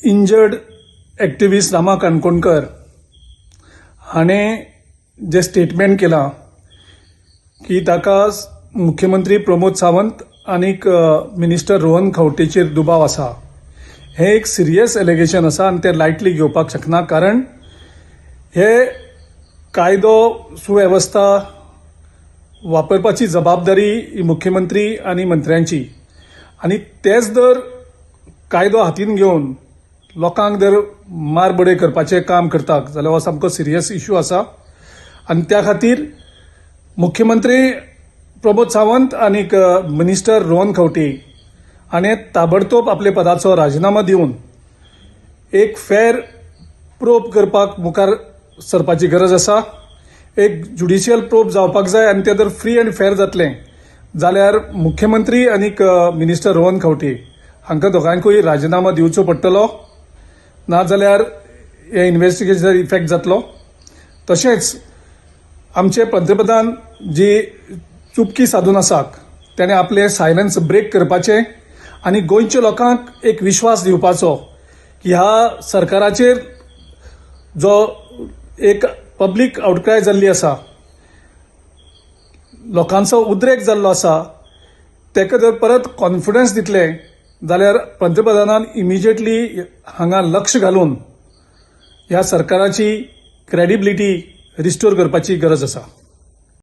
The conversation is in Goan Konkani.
इंजर्ड एक्टिविस्ट रामा काणकोणकर हाणें जें स्टेटमेंट केलां की ताका मुख्यमंत्री प्रमोद सावंत आनीक मिनिस्टर रोहन खंवटेचेर दुबाव आसा, हें एक सिरियस एलिगेशन आसा आनी तें लायटली घेवपाक शकना, कारण हे कायदो सुवेवस्था वापरपाची जबाबदारी ही मुख्यमंत्री आनी मंत्र्यांची आनी तेच जर कायदो हातीन घेवन लोकांक जर मार बडय करपाचें काम करतात जाल्यार हो सामको सिरियस इशू आसा. आनी त्या खातीर मुख्यमंत्री प्रमोद सावंत आनीक मिनिस्टर रोहन खंवटे हाणें ताबडतोब आपल्या पदाचो राजिनामो दिवन एक फेर प्रोब करपाक मुखार सरपाची गरज आसा. एक ज्युडिशियल प्रोब जावपाक जाय आनी तें जर फ्री आनी फेर जातलें जाल्यार मुख्यमंत्री आनीक मिनिस्टर रोहन खंवटे हांकां दोगांकूय राजिनामो दिवचो पडटलो, नाजाल्यार हे इन्वेस्टिगेशन इफेक्ट जातलो. तशेंच आमचे पंतप्रधान जी चुपकी साधून आसात तेणे आपले सायलन्स ब्रेक करपाचें आनी गोंयच्या लोकांक एक विश्वास दिवपाचो की ह्या सरकाराचेर जो एक पब्लीक आउटक्राय जाल्ली आसा, लोकांचो उद्रेक जाल्लो आसा, तेका जर परत कॉन्फिडन्स दितले जाल्यार पंतप्रधानान इमिजिएटली हांगा लक्ष घालून ह्या सरकाराची क्रेडिबिलिटी रिस्टोर करपाची गरज आसा.